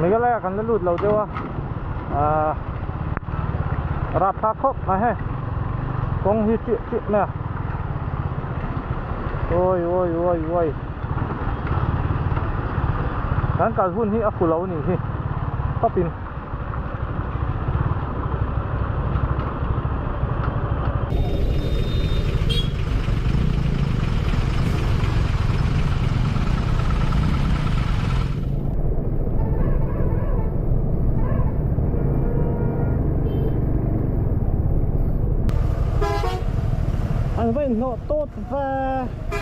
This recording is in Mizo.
Meghalaya kan la lut lo deuh a ahh rapthlak khawp mai hei kawng hi chiah chiah mai a awi awi awi awi kan kal hun hi a fu lo a nih hi tawpin. An va inhnawh tawt ve.